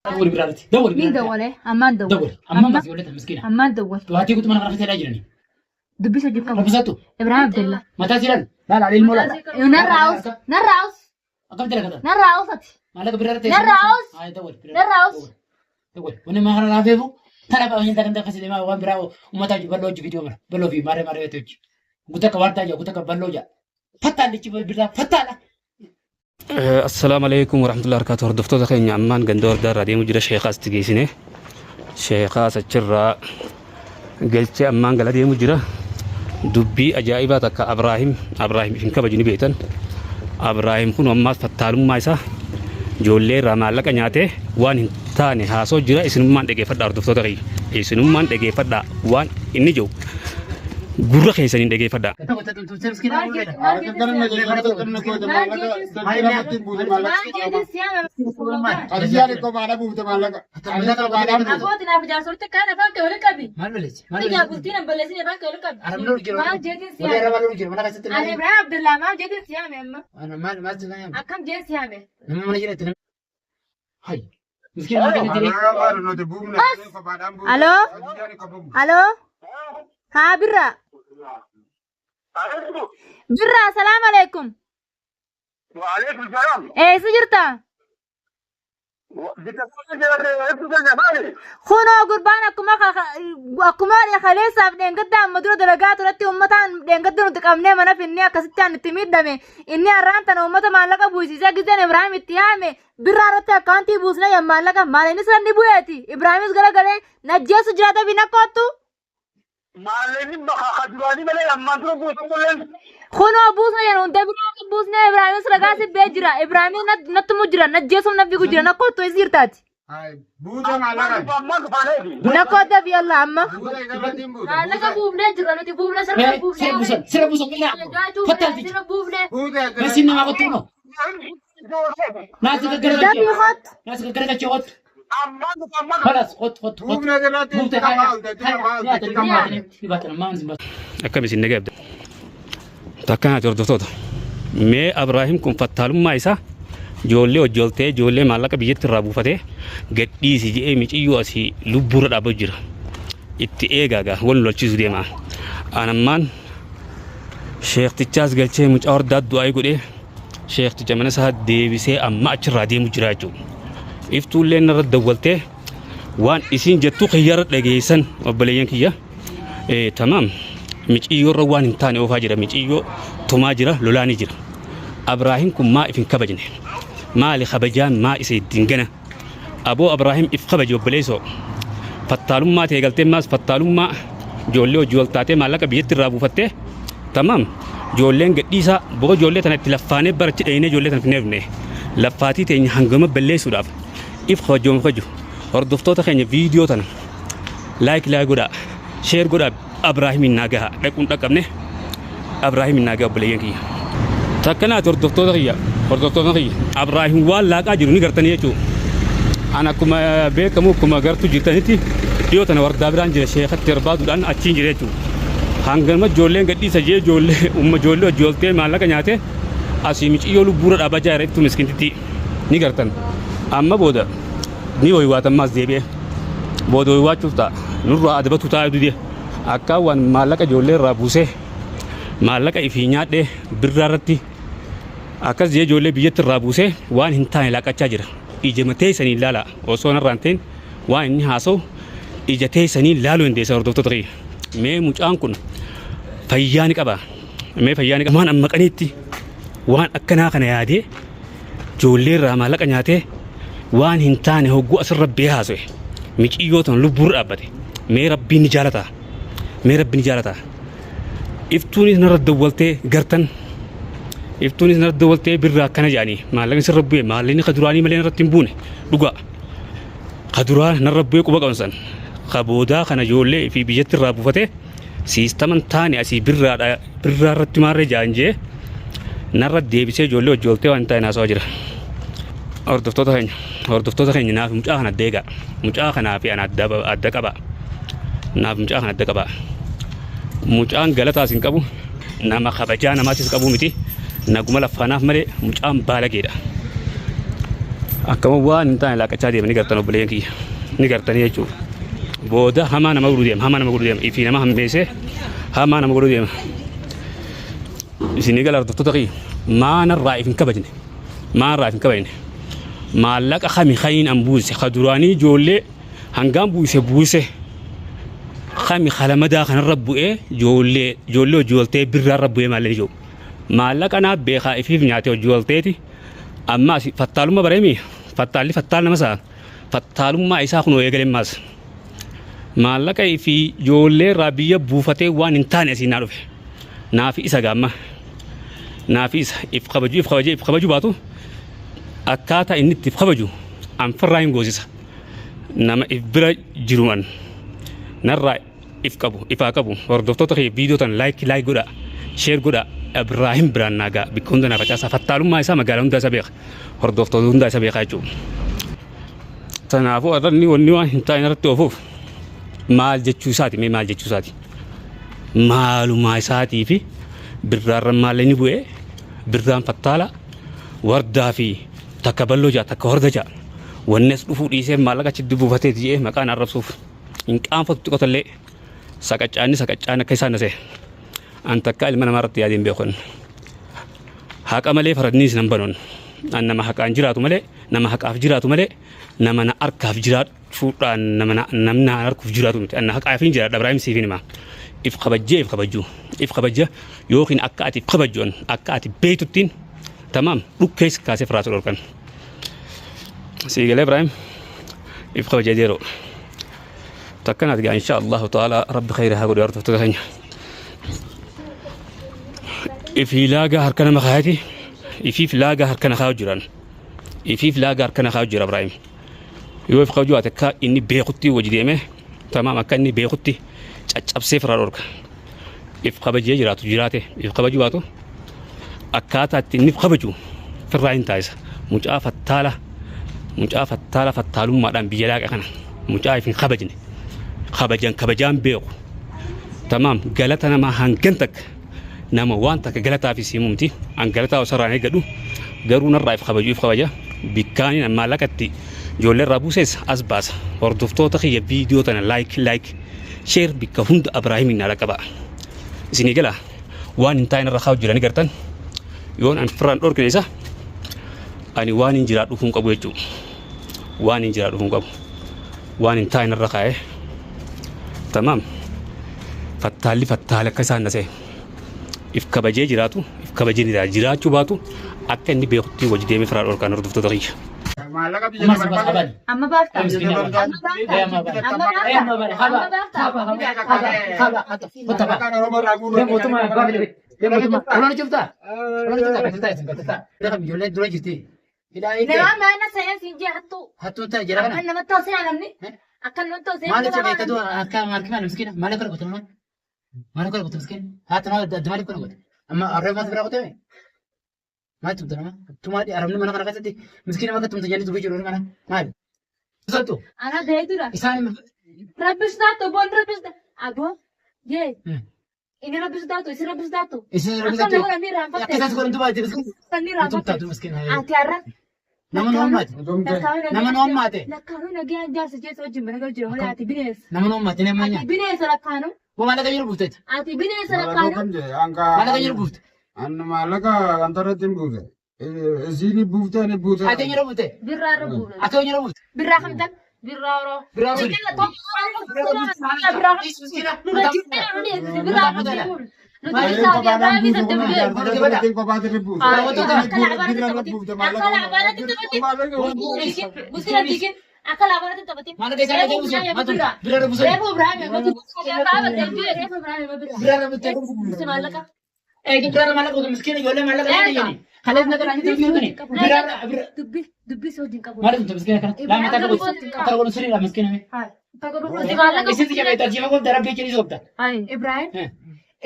Dawwali biraarratti. Dawwali Niin biraarratti. dawwalee ammaan dawwale. Dawwali. Amma ammas ijoollee miskiina. Ammaan dawwale. Du'aatii guutuu mana kana keessa jirani. Dubbisa hojii qabu. Raffisattu. Ibrahim Abdullah. Mataa siidhaan. Laala ilmoo laala. Narraa aus. Narraa aus. Akkamitti rakkatan? Narraa aus ati. Maallaqa biraarratti. Narraa aus. Haa dawwali. Narraa aus. Dawwali. Wanni mana kana laafeefu tana ba'a hin takan takkasi deemaa waan biraa uummataa hojii bal'oo hojii viidiyoo mara. Bal'oo fi maaree maaree hojii. Guutakka waartaa jaa guutakka bal'oo jaa. Fattaan lichi biraa fattaadha. Assalaamu alaikum warahmatullahi wabarakatuh. Hordoftoota keenya ammaan ganda wardaa irraa deemu jira sheekaas itti geessine. Sheekaas achirraa galchee ammaan gala deemu jira. Dubbii ajaa'ibaa takka Abraahim Abraahim hin kabaju ni beektan. Abraahim kun ammaas fattaalummaa isaa ijoollee irraa maallaqa nyaatee waan hin taane haasoo jira isinummaan dhageeffadhaa hordoftoota kiyya. Isinummaan dhageeffadhaa waan inni jiru gurra keessaniin dhageeffadhaa. Abbootiin af jaarsolti kaan afaan kee wali qabi. Ijaa bultiin hin balleessin afaan kee wali qabi. Maal jeetiin si yaame? Ani Ibrahim Abdullah maal jeetiin si yaame amma? Akkam jeen si yaame? Aloo? Aloo? Haa birraa. Birraa salaam alaikum. Waalaikum salam. Eessa jirta? Bika ibsu keenya maali? Kunoo gurbaan akkuma akkuma kaleessaaf dheengadda amma dura dalagaa turetti uummataan dheengadda nuti qabnee mana finnee akkasitti aan itti miidhame inni har'aan tana uummata maallaqa buusisee gizeen Ibraahim itti yaame birraa irratti akkaantii buusnee yan maallaqa maal inni sirra bu'eeti Ibraahimis garagalee najjeessu jiraata fi nakkoottu. Maallaqni bakka duraanii malee ammaan dura buusan qolleen. Kunoo buusna yan hunda biraa buusnee Ibraahimis ragaa sibbee jira Ibraahim nattumu jira najjeessuuf na fiigu jira nakkoottu eessa jirtaati. Buuta maallaqa. Ammaan dhufaaneeti. Nakkoota fi Allah amma. Buuta isarratti hin buuta. Maallaqa buufnee jira nuti buufnee sirna buufnee. Sira buusan sira buusan qillaa. Fattaan Sirna buufnee. Buuta Nasiin namaa qottu kunoo. Naasi gaggaragalchee. Dammi kottu. Naasi gaggaragalchee qottu. Ammaan dhufa ammaan dhufa. Kalas qottu qottu qottu. Buufna irratti Buufte haya. Akkam isin nagaa abda. Takkanaati hordoftoota. Mee Abraahim kun fattaalummaa isaa ijoollee hojjoltee ijoollee maallaqa biyyatti irraa buufatee gadhiisi jedhee miciyyoo asii lubbuurra dhaabbatu jira. Itti eegaa gaa wal lolchiisu deema. Anammaan sheektichaas galchee mucaa hordaa du'aa godhee sheekticha mana isaa deebisee amma achirraa deemu jira jechuudha. Iftuullee narra dawwaltee waan isiin jettu kiyyarra dhageessan obboleeyyan kiyya. Tamaam miciyyoorra waan hin taane oofaa jira miciyyoo tumaa jira lolaanii jira. Abraahim kun maa if hin kabajne maali kabajaan maa isa ittiin gana aboo Abraahim if kabaji obboleessoo fattaalummaa ta'e galtee maas fattaalummaa ijoollee hojii wal taatee maallaqa biyyatti irraa buufattee tamaam ijoolleen gadhiisaa boo ijoollee tana itti laffaanee barachi dhayinee ijoollee tana finneefne laffaatii teenya hangama balleessuudhaaf if kabajoon kabaju hordoftoota keenya viidiyoo tana like like godhaa share godhaa Abraahimiin naa gaha dhaquun dhaqqabne Abraahimiin naa gaha obboleeyyan kiyya. Takkanaati hordoftoota kiyya hordoftoota kiyya Abraahim waan laaqaa jiru ni gartanii jechuudha. An akkuma beekamu akkuma gartuu jirtanitti dhiyoo tana wardaa biraan jira sheekatti barbaaduudhaan achiin jira jechuudha. Hanganuma ijoolleen gadhiisa jee ijoollee umma ijoollee hojii oltee maallaqa nyaatee asii miciyyoo lubbuurra dhaabaa jira ibtu miskiintitti ni gartan. Amma booda ni waywaatan maas deebi'ee. Booda waywaachuuf ta'a. Nurraa adabatu ta'a dide. Akkaan waan maallaqa ijoollee irraa buusee maallaqa ifii nyaadhee birraa irratti akkas jee ijoollee biyyatti irraa buusee waan hin taane laaqachaa jira. Ija teessanii ilaala osoo narraa hin ta'in waan inni haasa'u ija teessanii ilaaluu dandeessan hordoftoota kiyya. Mee mucaan kun fayyaa ni qaba. Mee fayyaa ni qaba. Waan amma qaniitti waan akkanaa kana yaadee ijoollee irraa maallaqa nyaatee waan hin taane hogguu asirra bee haasa'e miciyyoo tan lubbuurra dhaabbate mee rabbiin ni jaalataa mee rabbiin ni jaalataa iftuunis narra dawwaltee gartan iftuunis narra dawwaltee birraa akkana jedhanii maallaqni sirra bu'e maallaqni ka duraanii malee narratti hin buune dhugaa ka duraa narra bu'e quba qaban san ka boodaa kana ijoollee fi biyyatti irraa buufatee siistaman taane asii birraadha birraa irratti maarree jaan jee narra deebisee ijoollee hojii ooltee waan hin taane haasawaa jira. Hordoftoota keenya hordoftoota keenya naaf mucaa kana adda eegaa mucaa kanaa fi ana adda adda qaba naaf mucaa kana adda qaba mucaan galataas hin qabu nama kabajaa namaatis qabu miti naguma laffaanaaf malee mucaan baalageedha. Akkama waan hin taane laaqachaa deema ni gartan obboleeyyan kiyya. Ni gartanii jechuudha. Booda hamaa nama godhuu deema. Hamaa nama godhuu deema. Ifii nama hammeessee hamaa nama godhuu deema. Isinii gala hordoftoota kiyya. Maanarraa if hin kabajne. Maanarraa if hin kabajne. Maallaqa kami kayin an buuse ka duraanii ijoollee hangaan buuse buuse kami kalamadaa kanarra bu'ee ijoollee ijoollee hojii waltee birraarra bu'ee maallee jiru. Maallaqa naa beekaa ifiif nyaatee hojii walteeti. Amma asi fattaalummaa bareemi fattaalli fattaal nama isaa fattaalummaa isaa kunoo eegale maas. Maallaqa fi ijoollee irraa biyya buufatee waan hin taane asiin naa dhufe. Naafi isa gaamma. Naafi isa if kabaju if kabajee if kabaju baatu akkaataa inni itti if kabaju anfarraa hin goosisa. Nama if bira jiruman narraa if qabu ifaa qabu hordoftoota kiyya viidiyoo tan like like godha share godha Ibraahim biraan naa ga'a bikka hunda naa facaasaa fattaalummaa isaa magaalaa hundaa isa beeka hordoftoota hundaa isa beekaa jechuudha. Kanaafuu irra inni wanni waan hin taane irratti oofuuf maal jechuu isaati mee maal jechuu isaati maalumaa isaatii fi birraarra maallaqni bu'ee birraan fattaala wardaa fi takka balloo ja'a takka horda ja'a wanni as dhufuu dhiisee maallaqa achitti buufateeti jedhee maqaan arrabsuuf. Hin qaanfatu xiqqotallee saqaccaanni saqaccaan akka isaan nase. An takkaa ilma namaa irratti yaadeen beekun. Haqa malee faradniis nan banon. An nama haqaan jiraatu malee nama haqaaf jiraatu malee nama na harkaaf jiraachuudhaan nama na namni na harkuuf jiraatu miti. An haqaaf hin jiraadha Ibraahim siif hin hima. If kabajjee if kabajju. If kabajja yookiin akka ati if kabajju an akka ati beeytuttiin tamaam dhukkees kaasee firaasu dhorkan. Sii galee Ibraahim if kabajee deeroo. Takkanaati gaa insha Allahu ta'ala rabbi khayri haa godhu hordoftoota keenya. Ifii laagaa harka nama kaayati ifiif laagaa harka na kaayu jiran. Ifiif laagaa harka na kaayu jira Ibraahim. Yoo if kabajuu ate akka inni beekutti wajji deemee tamaam akka inni beekutti caccabsee firaa dhorka. If kabajee jiraatu jiraate if kabajuu baatu akkaataa itti inni if kabaju firraa hin taasisa. Mucaa fattaala mucaa fattaala fattaalummaadhaan biyya laaqa kana mucaa if hin kabajne kabajan kabajaan beeku. Tamaam galata namaa hangan takka nama waan takka galataa fi siimumti an galataa osarraan eeggadhu garuu narraa if kabaju if kabaja bikkaaniin an maallaqatti ijoollee irraa buusees as baasa hordoftoota kiyya viidiyoo tana like like share bikka hunda Abraahimiin naa dhaqqabaa isinii gala waan hin taa'in irra kaa'u jirani gartan yoon an firraan dhorkine isa ani waan hin jiraadhu kun qabu jechuu waan hin jiraadhu kun qabu waan hin taa'in irra kaa'e tamaam fattaalli fattaale akka isaan nasee if kabajee jiraatu if kabajee ni jiraachuu baatu akka inni beekutti wajji deemee firaa dhorkaan hordoftoota kiyya. Maallaqa biyya Amma si barbaade. baasa bani. Amma baafta. Miskiina Amma bani. baafta. Eh, amma bani. Amma Eh, amma baafta. bani. Haba. Amma baafta. Haba. Haba. Haba. Haba. Kota ba. Maqaan Oromoo irraa guurra. Deem mootummaa abbaa fide. Deem mootummaa. Oloon cuftaa. Oloon cuftaa. Kan taa'e sun kan taa'e. Deem ijoollee dura jirti. Hidhaa hiikee. Nama maana sa'een siin jee hattuu. Hattuun ta'e jira kana. Akkan namatti ta'u seenaa namni. Eh? Akkan namatti ta'u seenaa Maal jecha nama beektatu akka maal maal miskiina maal akka godhatu maal maal akka godhatu miskiina haati nama adda maaliif kana godhe amma arraba maal biraa qotee maal tumta nama tumaa arabni mana kana keessatti miskiina bakka tumta jedhanii dubbii jiru mana maal Tusattu Ana gahee dura. isaan Rabbis taatu boon rabbis aboo jee inni rabbis taatu isin rabbis taatu. isin Akka rabbisattu nama namni irraanfatte. akka isaas godhan tumaa miskiina Akka inni tumta irraanfatte. tu miskiina Ati har'a nama nu hammaate nama nu hammaate Lakkaanuu nagayaan jaarsa jeessa wajjin mana galu jira malee ati bineensa. nama nu hammaate nama Ati nyaata bineensa lakkaanuu. Boo maallaqa jiru buufteeti Ati bineensa Maallaqa lakkaanuu. kam jee hanga maallaqa jiru buufte an maallaqa wanta irratti hin buuse. Isiin buuftee ani buuse. ati jiru buufte Birraa irra buufna. akka jiru buufte Birraa kamtan? Birraa oroo. biraa buufte Birraa Maallaqa isaa dhaqee buuse matu biraa irra buuse biraa irra buute Eegi biraa maallaqa buute miskiina ijoollee maallaqa nyaata jedhani kalees naga naani dubbii tuni biraa biraa maal tumta miskiina kana laa mataa qabu akka godhu sirriidha miskiina mee isin si jabeetta jifa qofta rabbii jedhi sobda Ibrahim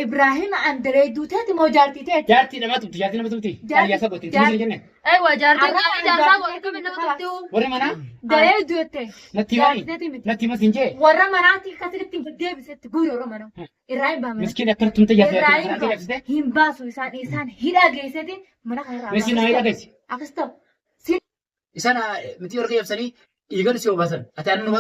Ibrahim Andaree duuteeti moo jaartii teeti? jaartii nama tumti jaartii nama tumti ayyaa sagotti tumti jenne Aywa jaartiin gaarii jaarsaa godhe akkamiin nama tumti warri manaa Daree duute. natti himani Jaartii miti. natti himas hin jee Warra manaatti akkasitti deebisetti guuri warra manaa. Irraa hin baamne. miskiina akka tumte jaartii Irraa akka hin baasu. jabsite Hin baasu isaan isaan hidhaa geesseeti mana kana irraa miskiina hidha geessi Akkas ta'u. Isaan miti warqee cabsanii dhiigan si obaasan. Ati aannan.